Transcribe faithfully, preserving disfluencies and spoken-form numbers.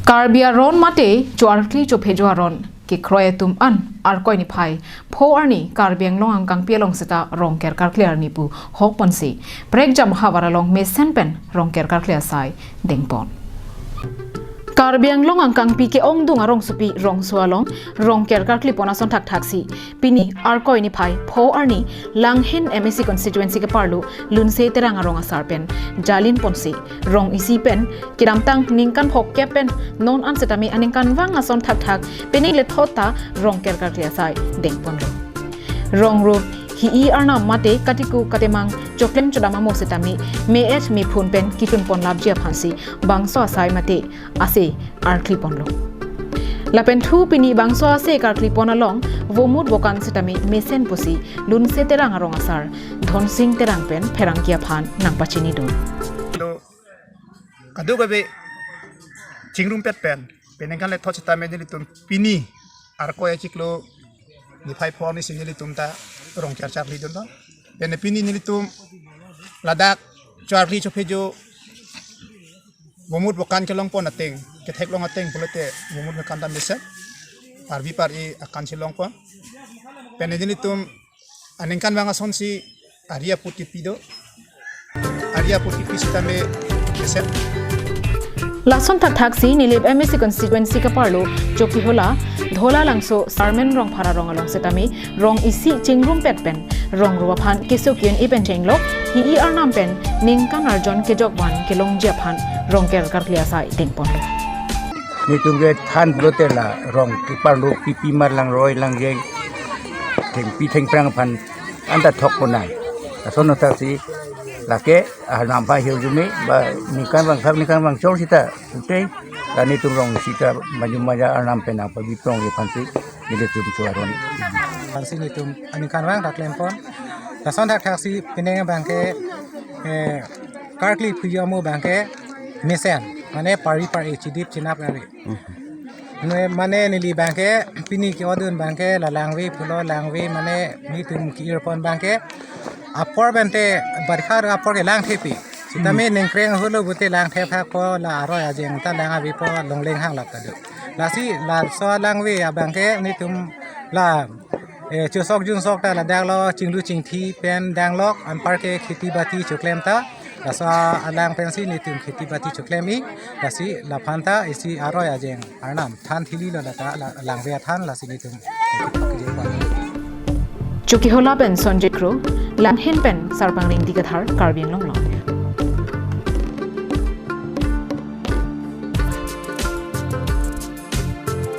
Karbi aron mate cho arkli chophejo aron kekroi atum an Arkoi niphai pho arni Karbi Anglong angkangpi along seta Rongker karkli arni pu hokponsi prekjam havar along mesen pen Rongker karkli asai dengpon. Karbi Anglong angkangpi ke-ongdung arongsopi rongso along Rongker karklipon ason thakthaksi pini Arkoi niphai pho arni Langhin M A C constituency keparlo Lunse Terang arong asar pen jalinponsi rong isi pen kedamtang ningkan phokep pen non an setame aningkanvang ason thakthak penang lethot ta Rongker karkli asai dengponlo. Rong rup hi-i arnam mate katiku katemang choklem chodam amo setame me-et mephun pen kitunpon lapji aphansi bangso asai mate ase karkliponlo. Lapen thu pini bangso ase karklipon along vomut vokan setame mesen pusi Lunse Terang arong asar Dhonsing Terang pen pherangke aphan nangpachinidun. Lo kadokave chingrumpet pen penang lethot setame nelitum pini Arkoi achiklo niphai pho arni si nelitum ta Rongker charlidunlo. Pen pini nelitum ladak cho arkli chophejo vomut vokan kelongpon ateng, ketheklong ateng pulote vomut vokan ta mesen, parvi pari akan si longpon. Pen nelitum aningkanvang asonsi ari aput kipi do. Ari aput kipi setame mesen. Lason thakthaksi Nilip M A C constituency keparlo Chokihola Dhola Langso Sarmen Rongphar arong along setame rong isi chingrumpet pen rong rup aphan keso ki-un-e pen chenglok hi-i arnam pen ningkan arjon kejokvan kelongji aphan Rongker karkli asai dengponlo. Netum kethan pulote la rong keparlo pipi mar langroi langjeng thengpi thengphrang aphan anta thokponai. Lason thakthaksi lake arnam pa hirjume ba ningkan vangphak ningkan vangchor seta pute la netum rong seta maju maja arnam pen nangpabiprongji aphansi nelitum cho aron. Aphansi netum aningkanvang ta klempon. Lason thakthaksi penang abangke, eh, karkli phujo amo abangke mesen, mane pari pari chidip chinap ave. Ne mane neli abangke pini ke-odun abangke la langve pulo, langve mane netum ke-irpon abangke apor bente barkha apor ke langthepi. Setame ningkreng holo pute langthephakpo, la aroi ajeng ta lang avepo, longleng hanglap ta do. Lasi laso langve abangke netum la, eh, chosok junsok ta ladak lo chinglu chingthi pen danglok, anparke kheti bati choklem ta, laso alang pensi netum kheti bati choklem-i, lasi laphan ta isi aroi ajeng arnam than thili lo lata la langve athan lasi netum. Chokihola pen Sanjay Kro, Langhin pen Sarpang Ingti Kathar, Karbi Anglong.